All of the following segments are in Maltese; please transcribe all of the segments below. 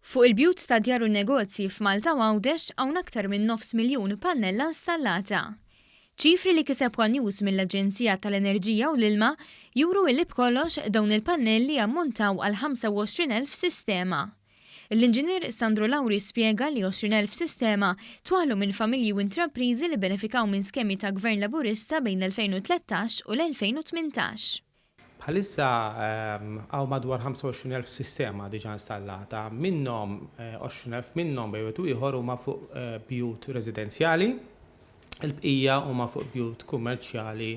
Fuq il-bjut ta' djar u negozji f'Malta u Għawdex hawn aktar minn nofs miljun pannella installata. Ċifri li kiseb one News mill-Aġenzija tal-Enerġija u l-Ilma juru illi b'kollox dawn il-pannelli jammontaw għal 25,000 sistema. L-Inġinier Sandro Lauri spjega li 20,000 sistema twaħħlu minn familji u intrapriżi li benefikaw minn skemi ta' Gvern Laburista bejn l-2013 u l-2018. Bħalissa hawn madwar 25,000 sistema diġà installata, minnhom 20,000 minnhom bejn wieħed u ieħor huma fuq bjut residenzjali, il-bqija huma fuq bjut kummerċjali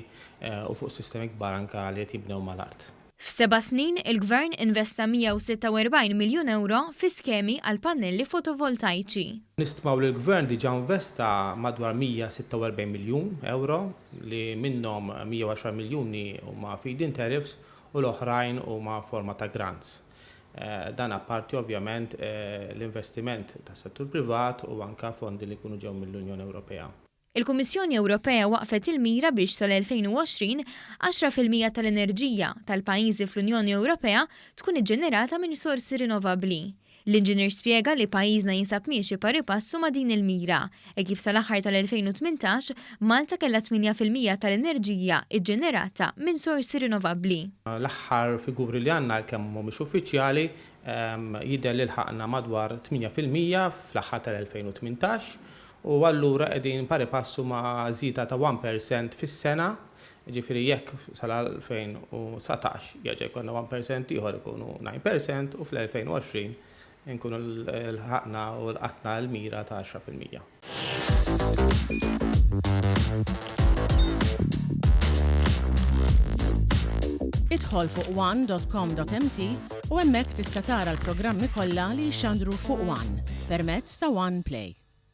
u fuq sistemi kbar anke li qed jibnew mal-art. F'seba' snin, il-Gvern investa 146 miljun ewro fi skemi għal pannelli fotovoltajċi. Nistmaw li l-Gvern diġà investa madwar 146 miljun ewro, li minnhom 110 miljuni huma feed-in tariffs u l-oħrajn huma forma ta' grants. Dan apparti ovvjament l-investiment tas-settur privat u anke fondi li jkunu ġew mill-Unjoni Ewropea. Il-Kummissjoni Ewropea waqqfet il-mira biex sal-2020, 10% tal-enerġija tal-pajjiżi fl-Unjoni Ewropea tkun iġġenerata minn sorsi rinnovabbli. L-inġinier spjega li pajjiżna jinsab miexi pari passu ma' din il-mira, hekk kif sal-aħħar tal-2018, Malta kellha 8% tal-enerġija ġġenerata minn sorsi rinnovabbli. L-aħħar figuri li għandna, għalkemm mhumiex uffiċjali, jidher li lħaqna madwar 8% fl-aħħar tal-2018 u allura qegħdin pari passu ma' żieda ta' 1% fis-sena, jiġifieri jekk sal-2019 jerġa' jkollna 1% ieħor ikunu 9% u fl-2020 inkunu lħaqna u lqatna l-mira ta' 10%. Idħol fuq one.com.mt u hemmhekk tista' tara l-programmi kollha li jixxandru fuq One permezz ta' One Play.